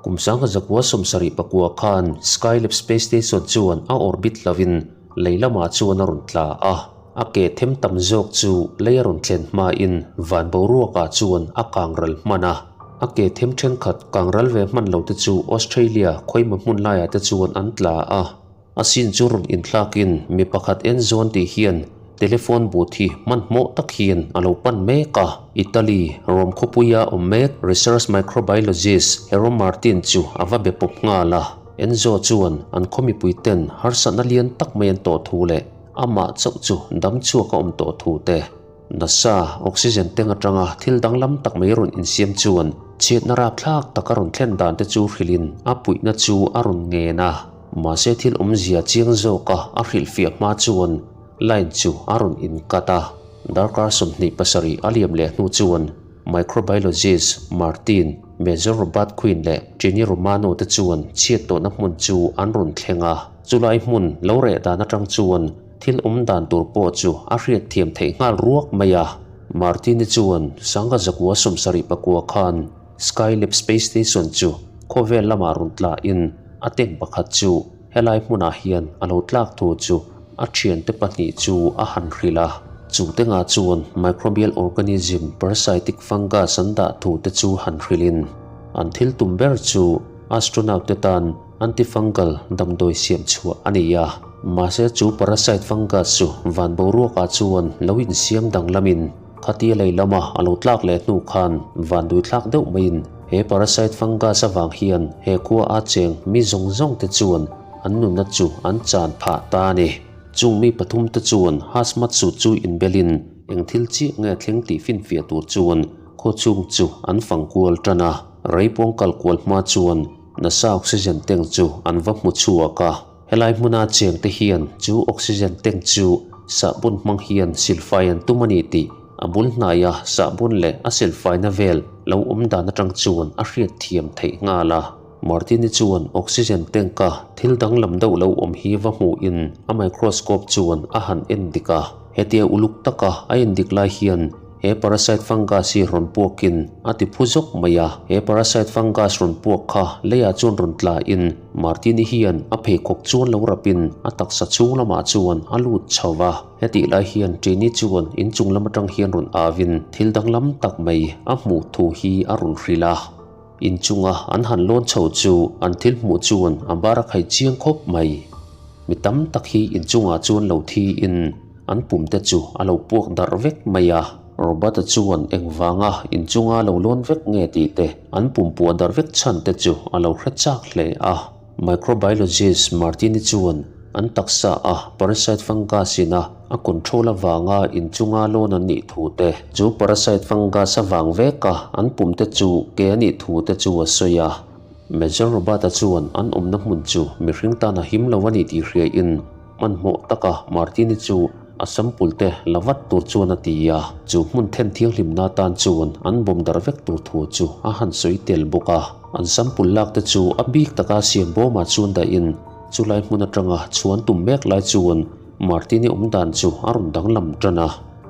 Kum 1974 khan Skylab Space Station chuan a orbit lovin lei lamah chuan a rawn tla a, a ke them tam zawk chu lei a rawn thlen hmain van boruakah chuan a kangral hman a. A ke them thenkhat kangral ve hman lo te chu Australia khawima hmun laiah te chuan an tla a. A sin chu rawn inthlakin mi pakhat en zawn tih hian telephone booth hi hmanhmawh tak hian a lo pan mek a. Italy, Rome khawpuia awm mek research microbiologist Hero Martin chu a va be pawp nghal a. Enzo chuan an khaw mipui ten harsatna lian tak mai an tawh thu leh amah chauh chu dam chhuak a awm tawh thu te, Nasa oxygen tank atanga thil danglam tak mai rawn insiam chuan chhiatna rapthlak tak a rawn thlen dan te chu hrilhin a puihna chu a rawn ngen a. Mahse thil awmzia chiang zawka a hrilhfiah hma chuan line chu a rawn incut a. Darkar 27 a liam leh hnu chuan microbiologist Martin, Major Robert Quinn leh Jenny Romano te chuan chhiat tawhna hmun chu an rawn thleng a. Chulai hmun lo reh dan atang chuan thil awm dan tur pawh chu a hriatthiam theih nghal ruak mai a. Martin-i chuan Sangha zakua 79 khan Skylab Space Station chu khawvel lamah rawn tlahin a tank pakhat chu helai hmunah hian a lo tlak thu chu a thiante pahnih chu a han hrilh a. Chu tengah chuan microbial organism parasitic fungus an dah thu te chu han hrilhin an thil tum ber chu astronaut te tan antifungal damdawi siam chhuah a ni a. Mahse chu parasite fungus chu van boruakah chuan lo insiam danglamin Khatia lei lama a lo tlak leh hnu khan vanduai thlak deuh maiin he parasite fungus avang hian he khua a cheng mi zawng zawng te chuan an nunna chu an chan phah ta a ni. Chung mi pathum te chuan hazmat suit chu inbelin eng thil chiah nge thleng tih finfiah tur chuan khaw chhung chu an fang kual tan a. Reipawng kal kual hma chuan nasa oxygen tank chu an va hmu chhuak a. Helai hmuna cheng te hian chu oxygen tank chu sahbun hmang hian silfai an tum a ni tih a bul hnaia sahbun leh a silfaina vel lo awm dan atang chuan a hriat thiam theih nghal a. Martini chuan oxygen tank a thil danglam deuh lo awm hi va hmuhin a microscope chuan a han en dik a. Hetia uluk taka a en dik lai hian He parasite fungus hi rawn puakin a ti phu zawk mai a, he parasite fungus rawn puak kha leiah chuan rawn tlain Martini hian a pheikhawk chuan lo rapin a taksa chhung lamah chuan a lut chho va. Hetih lai hian Trini chuan inchung lam atang hian rawn avin thil danglam tak mai a hmuh thu hi a rawn hrilh a. Inchunga an han lawn chho chu an thil hmuh chuan a bar a khai chiang khawp mai. Mi tam tak hi inchungah chuan lo thiin an pum te chu a lo puak darh vek mai a. Robert-a chuan engvanga inchunga lo lawn vek nge tih te, an pum puah darh vek chhan te chu a lo hre chak hle a. Microbiologist Martini chuan an taksa a parasite fungus in a a control avanga inchunga lawn an nih thu te, chu parasite fungus avang veka an pum te chu ke a nih thu te chu a sawi a. Major Robert-a chuan an awmna hmun chu mihring tan a him lo a ni tih hriain hmanhmawh taka Martini chu a sample te la vat tur chuan a ti a, chu hmun then thianghlimna atan chuan an bawm darh vek tur thu chu a han sawi tel bawk a. An sample lak te chu a bik taka siam bawmah chuan dahin chulai hmun atanga chhuan tum mek lai chuan Martini awm dan chu a rawn danglam tan a.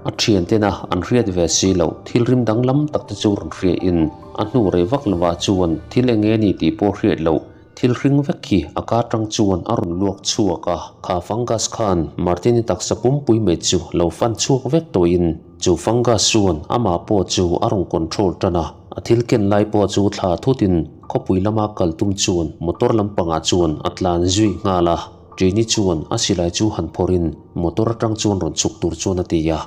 A thiantena an hriat ve si loh thil rim danglam tak te chu rawn hriain a hnu rei vak lovah chuan thil eng nge ni tih pawh hriat loh thil hring vek hi a kar tang chuan a rawn luak chhuak a. Kha fungus khan Martini taksa pumpui mai chu lo fan chhuak vek tawhin chu fungus chuan amah pawh chu a rawn control tan a. A thil ken lai pawh chu thla thutin khawpui lama kal tum chuan motor lampangah chuan a tlan zui nghal a. Trini chuan a silai chu han phawrhin motor atang chuan rawn chhuk tur chuan a ti a,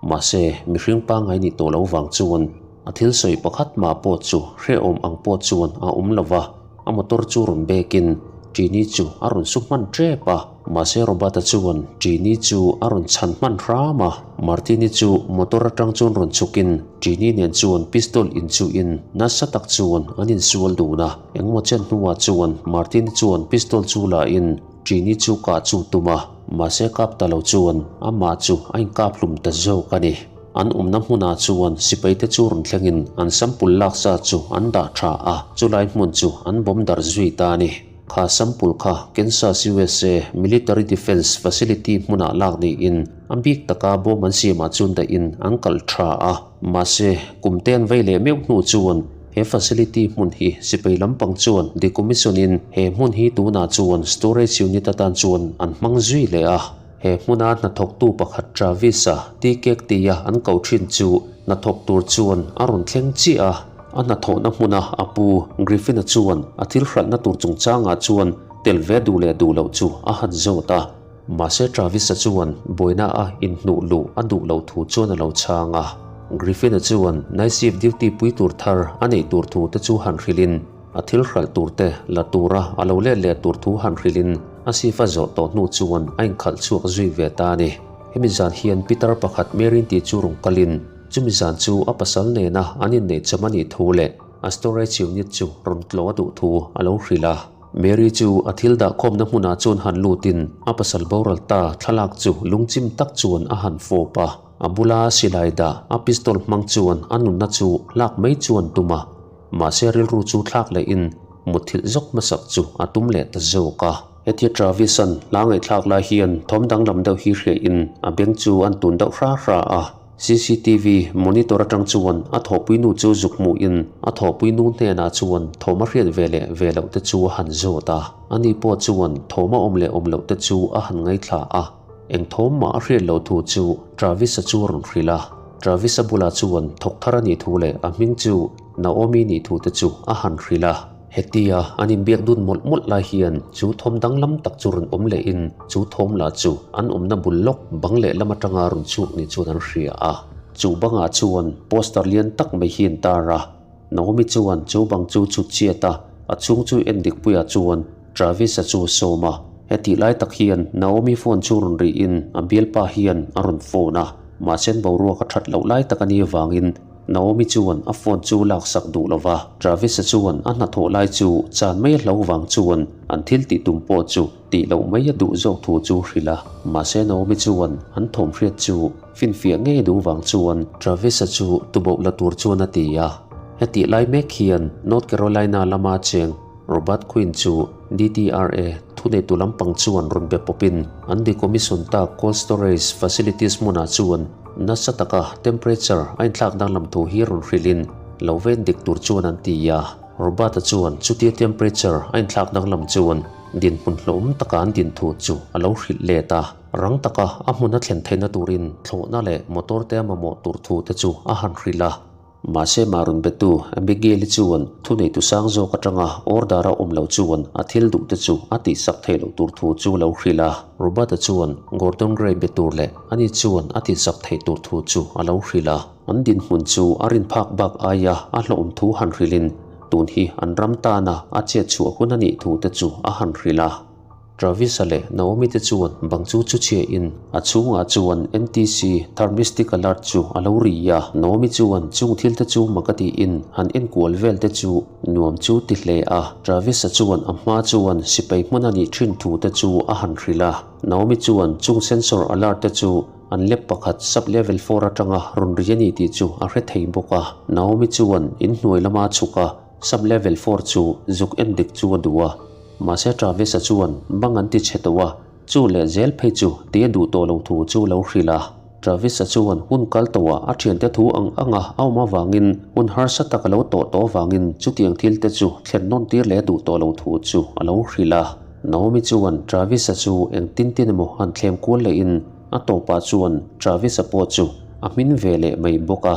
mahse mihring pangngai nih tawh lo vang chuan a thil sawi pakhat mah pawh chu hrehawm ang pawh chuan a awm lo va, a motor chu rawn bekin Trini chu a rawn su hman tep a, mahse Robert-a chuan Trini chu a rawn chhan hman hram a, Martini chu motor atang chuan rawn chhukin Trini nen chuan pistol inchuhin nasa tak chuan an insual dun a. Engmaw chen hnuah chuan Martin chuan pistol chu la in Trini chu kah chu tum a, mahse kap ta lo chuan amah chu a inkap hlum ta zawk a ni. An awmna hmunah chuan sipai te chu rawn thlengin an sample lak sa chu an dah tha a, chulai hmun chu an bawm darh zui ta a ni. Kha sample kha Kansas USA Military Defense Facility hmunah lak niin a bik taka bawm an siamah chuan dahin an kalh tha a, mahse kum te an vei leh meuh hnu chuan. He facility hmun hi sipai lampang chuan decommission in he hmun hi tunah chuan storage unit atan chuan an hmang zui leh a. He hmuna hnathawktu pakhat Travis-a tikek tia an ko thin chu hnathawk tur chuan a rawn thleng chiah a. A hnathawhna hmuna a pu Griffin-a chuan a thil hralhna tur chungchangah chuan tel ve duh leh duh loh chu a han zawt a. Mahse Travis-a chuan buaina a inhnuh luh a duh loh thu chuan a lo chhang a. Griffin-a chuan night shift duty pui tur thar a neih tur thu te chu han hrilhin a thil hralh tur te la tura a lo let leh tur thu han hrilhin a shift a zawh tawh hnu chuan a inkhalh chhuak zui ve ta a ni. Hemi zan hian Peter pakhat Marian tih chu rawn kalin chumi zan chu a pasal nena an inneih cham a nih thu leh a storage unit chu rawn tlawh a duh thu a lo hrilh a. Mary chu a thil dahkhawmna hmunah chuan han lutin a pasal boral ta thlalak chu lungchim tak chuan a han fawp a, a bula silai dah a pistol hmang chuan a nunna chu lak mai chuan tum a, mahse rilru chu thlak lehin mutthilh zawk hmasak chu a tum leh ta zawk a. Hetia Travis-a'n hla ngaihthlak lai hian thawm danglam deuh hi hriahin a beng chu an tun deuh hra hra a. Cctv monitor atang chuan a thawhpui nu chu zuk hmuhin a thawhpui nu hnenah chuan thawm a hriat ve leh ve loh te chu a han zawt a. Ani pawh chuan thawm a awm leh awm loh te chu a han ngaithla a. Eng thawm mah a hriat loh thu chu Travis-a chu a rawn hrilh a. Travis-a bulah chuan thawk thar a nih thu leh a hming chu Naomi nih thu te chu a han hrilh a. Hetia an inbiak dun mawlh mawlh lai hian chu thawm danglam tak chu rawn awm lehin chu thawm lah chu an awmna bul lawk bang lehlam atanga rawn chhuak ni chuan an hria a. Chu bangah chuan poster lian tak mai hi an tar a, Naomi chuan chu bang chu chhut chhiat a, a chhung chu en dik puiah chuan Travis-a chu a sawm a. Hetih lai tak hian Naomi phone chu rawn rihin a bialpa hian a rawn phone a, mahse an boruak a that loh lai tak a nih avangin Naomi chuan a phone chu laksak duh lo va, Travis-a chuan a hnathawh lai chu chan mai a hlo vang chuan an thil tih tum pawh chu tih loh mai a duh zawk thu chu hrilh a. Mahse Naomi chuan an thawm hriat chu finfiah ngei duh vang chuan Travis-a chu tuboh la tur chuan a ti a. Hetih lai mek hian North Carolina lama cheng Robert Quinn chu DTRA thuneitu lampang chuan rawn be pawpin an decommission tak cold storage facilities hmunah chuan Nasa taka temperature a inthlak danglam thu hi rawn hrilhin lo ven dik tur chuan an ti a. Robert-a chuan chutia temperature a inthlak danglam chuan dinhmun hlawm taka an din thu chu a lo hrilh let a. Rang taka a hmun a thlen theihna turin thlawhna leh motor te a mamawh tur thu te chu a han hrilh a. Mahse Marun betu Abigail-i chuan thuneitu sang zawk atanga order a awm loh chuan a thil duh te chu a tihsak theih loh tur thu chu lo hrilh a. Robert-a chuan Gordon Gray be tur leh ani chuan a tihsak theih tur thu chu a lo hrilh a. An dinhmun chu a rin phak bak aia a hlawhawm thu han hrilhin tun hi an ram tana a chet chhuah hun a nih thu te chu a han hrilh a. Travis-a leh Naomi te chuan bang chu chu chhiahin a chhungah chuan NTC Thermistic Alert chu a lo ri a. Naomi chuan chung thil te chu mak a tiin han enkual vel te chu nuam chu ti hle a. Travis-a chuan a hma chuan sipai hmun a nih thin thu te chu a han hrilh a. Naomi chuan chung sensor alert te chu an lep pakhat sub level four atanga rawn ri a ni tih chu a hre thei bawk a. Naomi chuan inhnuai lama chhuk a sub level four chu zuk en dik chu a duh a. Mahse Travis-a chuan bang an ti chhe tawh a, chu leh zel phei chu ti a duh tawh lo thu chu lo hrilh a. Travis-a chuan hun kal tawhah a thiante thu ang anga a awm avangin hun harsa tak a lo tawh tawh avangin chutiang thil te chu thlen nawn tir leh a duh tawh lo thu chu a lo hrilh a. Naomi chuan Travis-a chu engtin tin emaw han thlem kual lehin a tawpah chuan Travis-a pawh chu a hmin ve leh mai bawk a.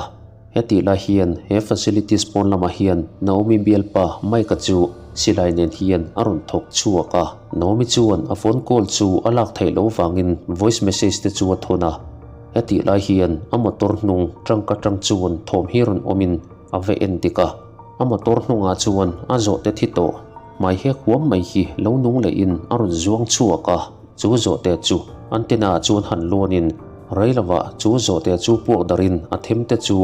Hetih lai hian he facilities pawn lamah hian Naomi bialpa Mike-a chu silai nen hian a rawn thawk chhuak a. Naomi chuan a phone call chu a lak theih loh vangin voice message te chu a thawn a. Hetih lai hian a motor hnung trunk atang chuan thawm hi rawn awmin a va en dik a. A motor hnungah chuan a zawhte thi tawh hmai hek huam mai hi lo nung lehin a rawn zuang chhuak a. Chu zawhte chu antenna ah chuan han luanin rei lovah chu zawhte chu puak darin a them te chu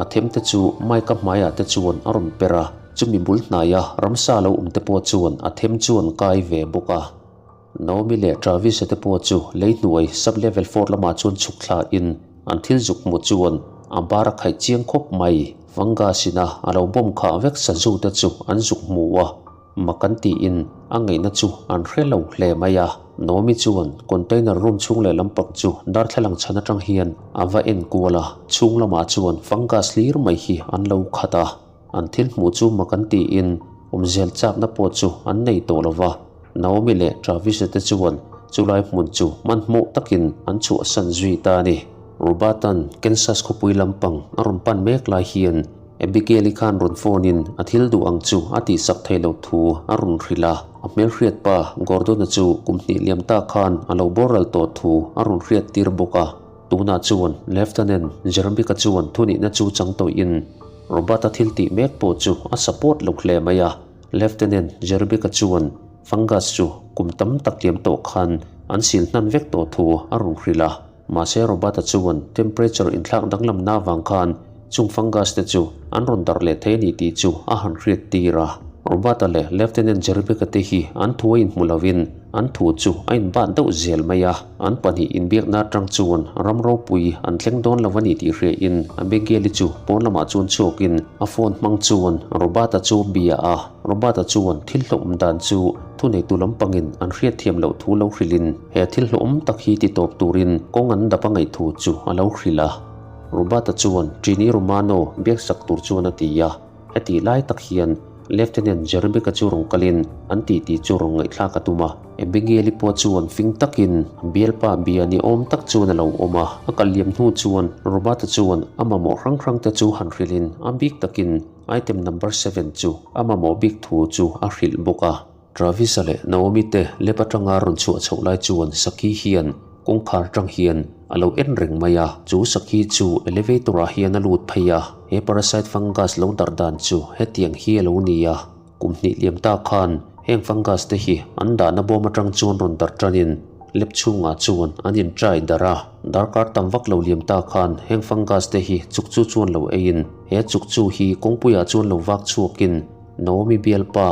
a them te chu Mike-a hmaiah te chuan a rawn per a, chumi bul hnaia ramsa lo awm te pawh chuan a them chu an kai ve bawk a. Naomi leh Travis-a te pawh chu lei hnuai sub-level four lamah chuan chhuk thlain an thil zuk hmuh chuan a bar a khaih chiang khawp mai. Fungus-in a a lo bawm khah vek sazu te chu an zuk hmu a. Mak an tiin a ngaihna chu an hre lo hle mai a. Naomi chuan container room chhung leh lampang chu darthlalang chhan atang hian a va en kual a, chhung lamah chuan fungus hlir mai hi an lo khat a. An thil hmuh chu mak an tiin awmzel chakna pawh chu an nei tawh lo va. Naomi leh Travis-a te chuan chulai hmun chu hmanhmawh takin an chhuahsan zui ta a ni. Robert-a'n Kansas khawpui lampang a rawn pan mek lai hian Abigail-i khan rawn phone-in a thil duh ang chu a tihsak thei lo thu a rawn hrilh a. A hmelhriat pa Gordon-a chu kum hnih liam ta khan a lo boral tawh thu a rawn hriat tir bawk a. Tunah chuan Lieutenant Jeremika chuan thunihna chu chang tawhin Robert-a thil tih mek pawh chu a support lo hle mai a. Lieutenant Jeremika chuan fungus chu kum tam tak liam tawh khan an sil hnan vek tawh thu a rawn hrilh a. Mahse Robert-a chuan temperature inthlak danglamna avang khan chung fungus te chu an rawn darh leh thei a ni tih chu a han hriat tir a. Robert-a leh Lieutenant Jeremika te hi an thu a inhmu lovin an thu chu a inbat deuh zel mai a. An pahnih inbiakna atang chuan ram ropui an thleng dawn lo a ni tih hriain Abigail-i chu pawn lamah chuan chhuakin a phone hmang chuan Robert-a chu bia a. Robert-a chuan thil hlauhawm dan chu thuneitu lampangin an hriatthiam loh thu lo hrilhin he thil hlauhawm tak hi ti tawp turin kawng an dap a ngaih thu chu a lo hrilh a. Robert-a chuan Trini Romano biaksak tur chuan a ti a. Heti lai tak hian Lieutenant Jeremika chu rawn kalin an titi chu rawn ngaihthlak a tum a. Abigail-i pawh chuan fing takin bialpa bia ni awm tak chuan a lo awm a. A kal liam hnu chuan Robert-a chuan a mamawh hrang hrang te chu han hrilhin a bik takin item number seven chu a mamawh bik thu chu a hrilh bawk a. Travis-a leh Naomi te lep atanga rawn chhuah chhoh lai chuan Sakhi hian kawngkhar atang hian a lo en reng mai a, chu Sakhi chu elevator ah hian a lut phei a, he parasite fungus lo darh dan chu hetiang hi a lo ni a, kum hnih liam ta khan heng fungus te hi an dahna bawm atang chuan rawn darh tanin lep chhungah chuan an in try darh a, darkar tam vak lo liam ta khan heng fungus te hi chukchu chuan lo eiin he chukchu hi kawngpuiah chuan lo vak chhuakin Naomi bialpa,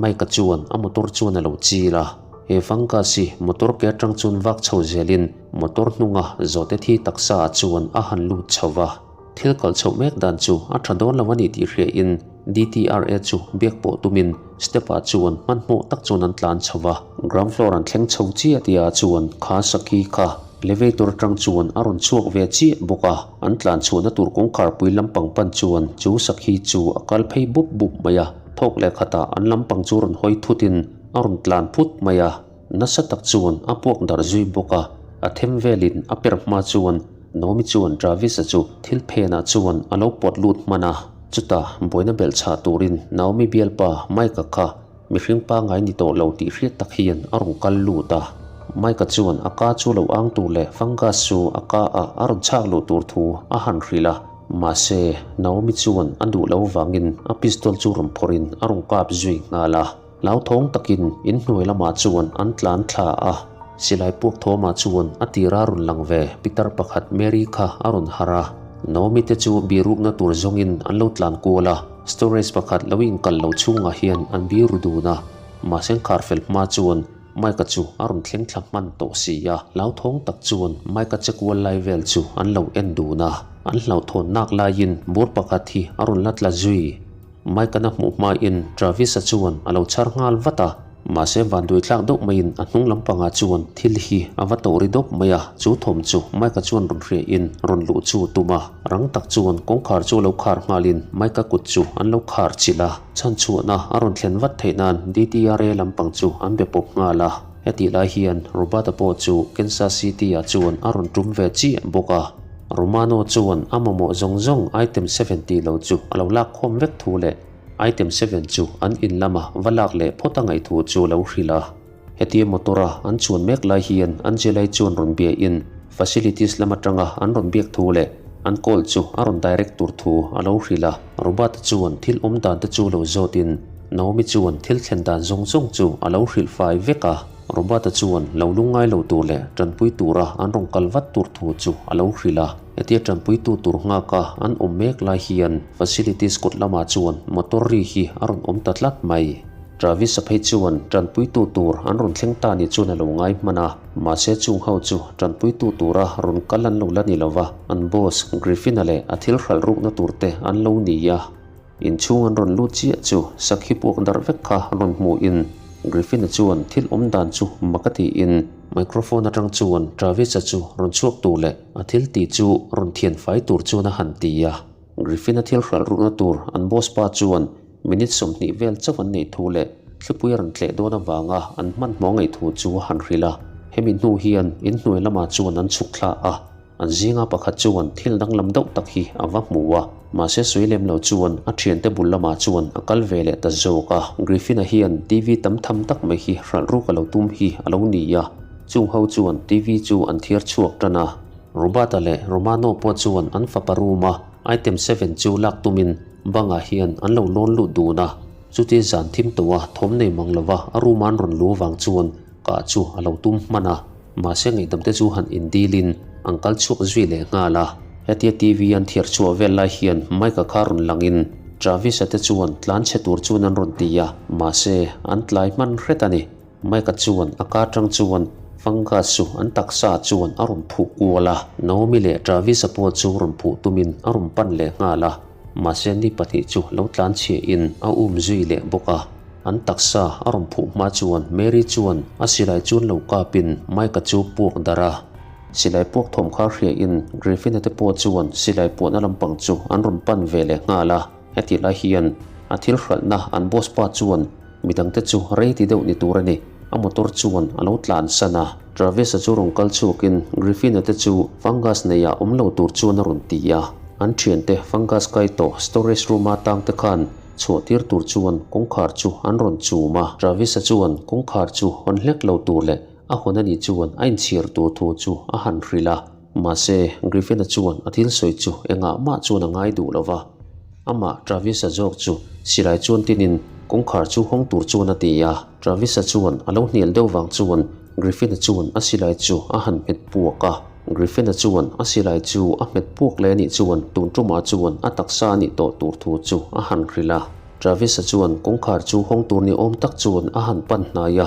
Mike-a chuan a motor chuan a lo chil a. He fungus hi motor ke atang chuan vak chho zelin motor hnunga zawhte thi taksa ah chuan a han lut chho va. Thil kalh chhoh mek dan chu a tha dawn lo a ni tih hriain DTRA chu biak pawh tumin step ah chuan hmanhmawh tak chuan an tlan chho va. Ground floor an thleng chho chiah tih ah chuan kha Saki kha Elevator atang chuan a rawn chhuak ve chiah bawk a, an tlan chhuahna tur kawngkhar pui lampang pan chuan chu sakhi chu a kal phei bup bup mai a, thawk leh khatah an lampang chu rawn hawi thutin a rawn tlan phut mai a, nasa tak chuan a puak darh zui bawk a, a them velin a per hma chuan Naomi chuan Travis-a chu thil phenah chuan a lo pawt lut hman a, chutah buaina belh chhah turin Naomi bialpa Mike-a kha Mihring pangngai ni tawh lo tih hriat tak hian a rawn kal lut a. Mike-a chuan a ka chu lo ang tur leh fungus chu a ka ah a rawn chhak luh tur thu a han hrilh a. Mahse, Naomi chuan a duh lo vangin a pistol chu rawn phawrhin a rawn kap zui nghal a. Hlauthawng takin inhnuai lamah chuan an tlan thla a. Silai puak thawmah chuan a tira rawn lang ve pitar pakhat Mary kha a rawn harh a. Naomi te chu birukna tur zawngin an lo tlan kual a. Storage pakhat lo inkal lo chhungah hian an biru dun a, mahse khar fel hma chuan Mike-a chu a rawn thleng thla hman tawh si a, hlauthawng tak chuan Mike-a che kual lai vel chu an lo en dun a, an hlauhthawn nak laiin bur pakhat hi a rawn la tla zui. Mike-an a hmuh hmain Travis-a chuan a lo chhar nghal vat a. Mahse vanduai tlak deuh maiin a hnung lampangah chuan thil hi a va tawh ri dawp mai a, chu thawm chu Mike-a chuan rawn hriahin rawn luh chu a tum a, rang tak chuan kawngkhar chu a lo khar nghalin Mike-a kut chu an lo khar chilh a, chhanchhuahna a rawn thlen vat theih nan DTRA lampang chu an be pawp nghal a. Hetih lai hian Robert-a pawh chu Kansas City-ah chuan a rawn tum ve chiah bawk a, Romano chuan a mamawh zawng zawng item 70 lo chu a lo lak khawm vek thu leh Item seven chu an in lama va lak leh phawt a ngaih thu chu lo hrilh a. Hetia motor a an chuan mek lai hian Angela-i chuan rawn bia in facilities lam atanga an rawn biak thu leh an call chu a rawn direct tur thu a lo hrilh a. Robert-a chuan thil awm dan te chu lo zawt in Naomi chuan thil thlen dan zawng zawng chu a lo hrilh fai vek a. Robert-a chuan lo lungngai lo tur leh tanpui tura an rawn kal vat tur thu chu a lo hrilh a. Hetia tanpuitu tur nghaka an awm mek lai hian Facilities kawt lamah chuan motor ri hi a rawn awm ta tlat mai. Travis-a phei chuan tanpuitu tur an rawn thleng ta ni chuan a lo ngai hman a, mahse chung ho chu tanpuitu tura rawn kal an lo la ni lova, an boss Griffin-a leh a thil hralh rukna tur te an lo ni a. Inchhung an rawn lut chiah chu sakhi puak darh vek kha rawn hmuhin Griffin-a chuan thil awm dan chu mak a tiin microphone atang chuan Travis-a chu rawn chhuak tur leh a thil tih chu rawn thian fai tur chuan a han ti a. Griffin-a thil hralh rukna tur an boss pa chuan minute 20 vel chauh an neih thu leh thlipui a rawn tleh dawn avanga an hmanhmawh ngaih thu chu a han hrilh a. Hemi hnu hian inhnuai lamah chuan an chhuk thla a. An zinga pakhat chuan thil danglam deuh tak hi a va hmu a, mahse sawi lem lo chuan a thiante bul lamah chuan a kal ve leh ta zawk a. Griffin-a hian TV tam tham tak mai hi hralh ruk a lo tum hi a lo ni a, chung ho chuan TV chu an thiar chhuak tan a. Robert-a leh Romano pawh chuan an fapa room-a item seven chu lak tumin bangah hian an lo lawn lut dun a, chutia zan thim tawh a thawm nei mang lova a room-a an rawn lu avang chuan kah chu a lo tum hman a. Mahse ngaihdam te chu han indilin an kal chhuak zui leh nghal a. Hetia TV an thiar chhuah vel lai hian Mike-a kha rawn langin Travis-a te chuan tlan chhe tur chuan an rawn ti a, mahse an tlai hman hret a ni. Mike-a chuan a ka tang chuan fungus chu an taksa chuan a rawn phuh kual a, Naomi leh Travis-a pawh chu rawn phuh tumin a rawn pan leh nghal a. Mahse ni pahnih chu lo tlan chhiahin a um zui leh bawk a. An taksa a rawn phuh hma chuan Mary chuan a silai chuan lo kapin Mike-a chu puak darh a. Silai puak thawm kha hriain Griffin-a te pawh chuan silai puahna lampang chu an rawn pan ve leh nghal a. Hetih lai hian a thil hralhna an boss pa chuan midangte chu rei ti deuh ni tur a ni. A motor chuan a lo tlan san a. Travis-a chu rawn kal chhuakin Griffin-a te chu fungus neia awm lo tur chuan a rawn ti a. An thiante fungus kai tawh storage room-a tangte khan Chhuah tir tur chuan kawngkhar chu an rawn chum a, Travis-a chuan kawngkhar chu hawn hlek lo tur leh a hawn a nih chuan a inchhir tur thu chu a han hrilh a. Mahse, Griffin-a chuan a thil sawi chu engah mah chuan a ngai duh lo va. Amah Travis-a zawk chu silai chuan tinin kawngkhar chu hawng tur chuan a ti a. Travis-a chuan a lo hnial deuh vang chuan Griffin-a chuan a silai chu a han hmet puak a. Griffin-a chuan a silai chu a hmet puak leh a nih chuan tun tumah chuan a taksa a nih tawh tur thu chu a han hrilh a. Travis-a chuan kawngkhar chu hawng tur ni awm tak chuan a han pan hnai a,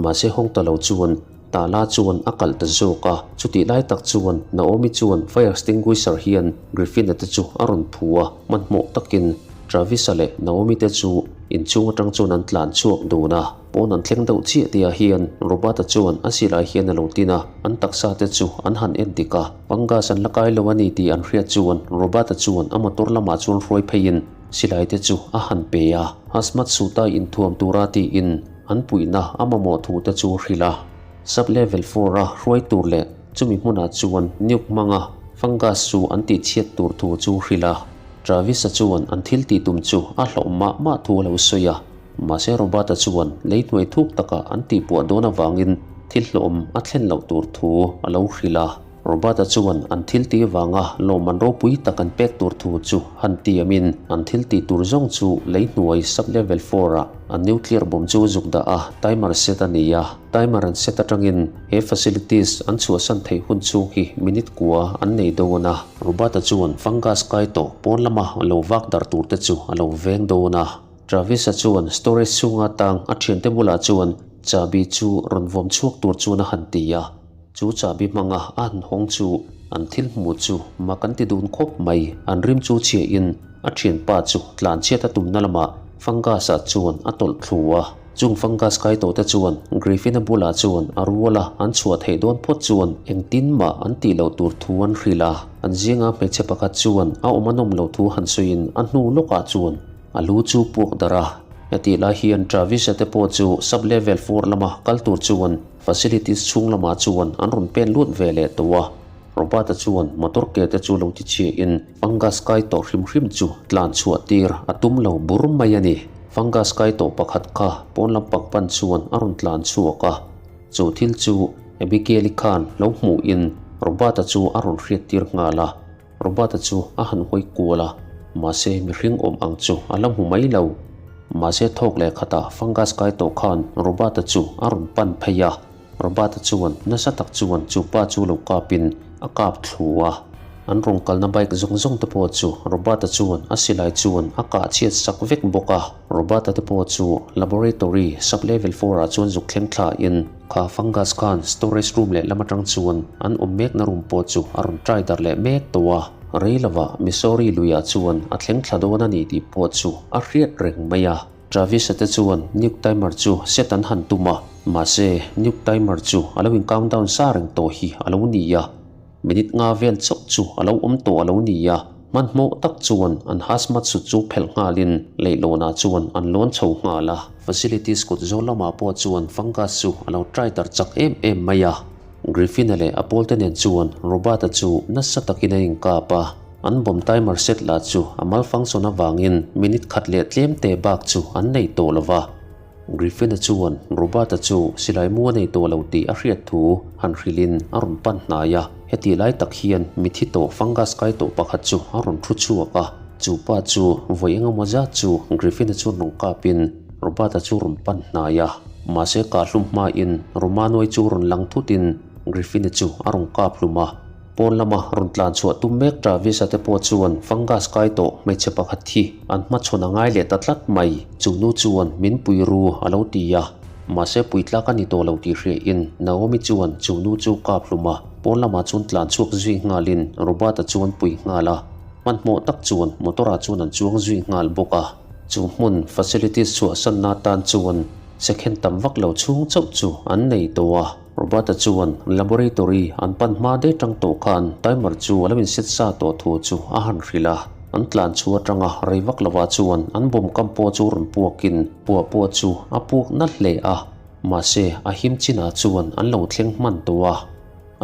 mahse hawng ta lo chuan Tala chuan a kalh ta zawk a. Chutih lai tak chuan Naomi chuan fire extinguisher hian Griffin-a te chu a rawn phu a, hmanhmawh takin Travis-a leh Naomi te chu inchhung atang chuan an tlan chhuak dun a. Pawn an thleng deuh chiah tihah hian Robert-a chuan a silai hian a lo tin a, an taksa te chu an han en dik a. Fungus an la kai lo a ni tih an hriat chuan Robert-a chuan a motor lamah chuan hruai pheiin silai te chu a han pe a. Hazmat suit-a inthuam tura tiin an puihna a mamawh thu te chu hrilh a. Sub level four-a hruai tur leh chumi hmunah chuan nuke hmanga fungus chu an tihchhiat tur thu chu hrilh a. Travis-a chuan an thil tih tum chu a hlauh mah mah thu a lo sawi a. Mahse Robert-a chuan lei hnuai thuk takah an tihpuah dawn avangin thil hlawhawm a thlen loh tur thu a lo hrilh a. Robert-a chuan an thil tih avanga lawmman ropui tak an pek tur thu chu han tiamin an thil tih tur zawng chu lei hnuai sub-level four-ah an nuclear bomb chu zuk dah a, timer set a ni a. Timer an set atangin he facilities an chhuahsan theih hun chhung hi minute kua an nei dawn a. Robert-a chuan fungus kai tawh pawn lama lo vak darh tur te chu a lo veng dawn a. Travis-a chuan storage chhunga tang a thiante bulah chuan chahbi chu rawn vawm chhuak tur chuan a han ti a. Chu chahbi hmanga a han hawng chu an thil hmuh chu mak an ti dun khawp mai. An rim chu chhiahin a thianpa chu tlan chhiat a tumna lamah fungus-ah chuan a tawlh thlu a. Chung fungus kai tawhte chuan Griffin-a bulah chuan a ruala an chhuah theih dawn phawt chuan engtin mah an tih loh tur thu an hrilh a. An zinga hmeichhe pakhat chuan a awm a nawm loh thu han sawiin a hnu lawkah chuan A lu chu puak darh a, hetih lai hian Travis-a te pawh chu sub-level four lama kal tur chuan facilities chhung lamah chuan an rawn pen lut ve leh tawh a. Robert-a chuan motor ke te chu lo ti chhiahin fungus kai tawh hrim hrim chu tlan chhuah tir a tum lo bur mai a ni. Fungus kai tawh pakhat kha pawn lampang pan chuan a rawn tlan chhuak a, chu thil chu Abigail-i khan lo hmuhin Robert-a chu a rawn hriat tir nghal a. Robert-a chu a han hawi kual a, mahse mihring awm ang chu a la hmu mai lo. Mahse thawk leh khatah fungus kai tawh khan Robert-a chu a rawn pan phei a, Robert-a chuan nasa tak chuan chu pa chu lo kapin a kap thlu a. An rawn kalna bike zawng zawng te pawh chu Robert-a chuan a silai chuan a kah chhiat sak vek bawk a. Robert-a te pawh chu laboratory sub-level four-ah chuan zuk thleng thlain, Kha fungus khan storage room leh lam atang chuan an awm mekna room pawh chu a rawn try darh leh mek tawh a, rei lovah Missouri luiah chuan a thleng thla dawn a ni tih pawh chu a hriat reng mai a. Travis-a te chuan nuke timer chu set an han tum a, mahse nuke timer chu a lo in countdown sa reng tawh hi a lo ni a, minute nga vel chauh chu a lo awm tawh a lo ni a. Hmanhmawh tak chuan an hazmat suit chu phelh nghalin leihlawnah chuan an lawn chho nghal a. Facilities kut zawl lamah pawh chuan fungus chu a lo try tar chak em em mai a. Griffin-a leh a pawlte nen chuan Robert-a chu nasa takin a inkap a. An bomb timer set lah chu a malfunction avangin minute khat leh tlem te bak chu an nei tawh lo va. Griffin-a chuan Robert-a chu silai mu a nei tawh lo tih a hriat thu han hrilhin a rawn pan hnai a. Heti lai tak hian mithi tawh fungus kai tawh pakhat chu a rawn thu chhuak a. Chu pa chu vawi engemaw zat chu Griffin-a chuan rawn kapin Robert-a chu rawn pan hnai a. Mahse kahhlum hmain Romano-i chu rawn lang thutin Griffin-a chu a rawn kap hlum a. Pawn lama rawn tlan chhuah tum mek Travis-a te pawh chuan fungus kai tawh hmeichhe pakhat hi an hmachhawn a ngai leh ta tlat mai. Chu nu chuan min pui ru a lo ti a, mahse pui tlak a ni tawh lo tih hriain Naomi chuan chu nu chu kap hlum a, pawn lamah chuan tlan chhuak zui nghalin Robert-a chuan pui nghal a, hmanhmawh tak chuan motor-ah chuan an chuang zui nghal bawk a. Chu hmun facilities chhuahsanna atan chuan second tam vak lo chhung chauh chu an nei tawh a. Robert-a chuan laboratory an pan hma daih tang tawh khan timer chu a lo inset sa tawh thu chu a han hrilh a. An tlan chhu atanga rei vak lovah chuan an bomb kam pawh chu rawn puakin puah pawh chu a puak nalh hle a. Mahse, a him chinah chuan an lo thleng hman tawh a.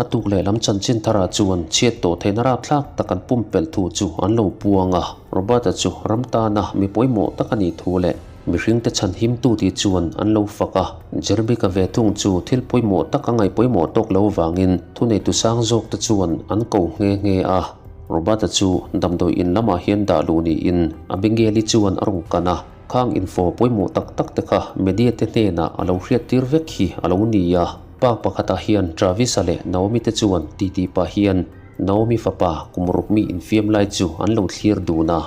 A tuk leh lam chanchin tharah chuan chhiat tawh theihna rapthlak tak an pumpelh thu chu an lo puang a. Robert-a chu ram tana mi pawimawh tak a nih thu leh Mihringte chhan himtu tih chuan an lo fak a, Jeremy-ka ve thung chu thil pawimawh tak a ngaih pawimawh tawk lo vangin thuneitu sang zawkte chuan an ko nghe nghe a. Robert-a chu damdawi in lamah hian dah luh niin Abigail-i chuan a rawn kan a, khang info pawimawh tak tak te kha media te hnenah a lo hriattir vek hi a lo ni a. Park pakhatah hian Travis-a leh Naomi te chuan titi pah hian Naomi fapa kum ruk mi infiam lai chu an lo thlir dun a.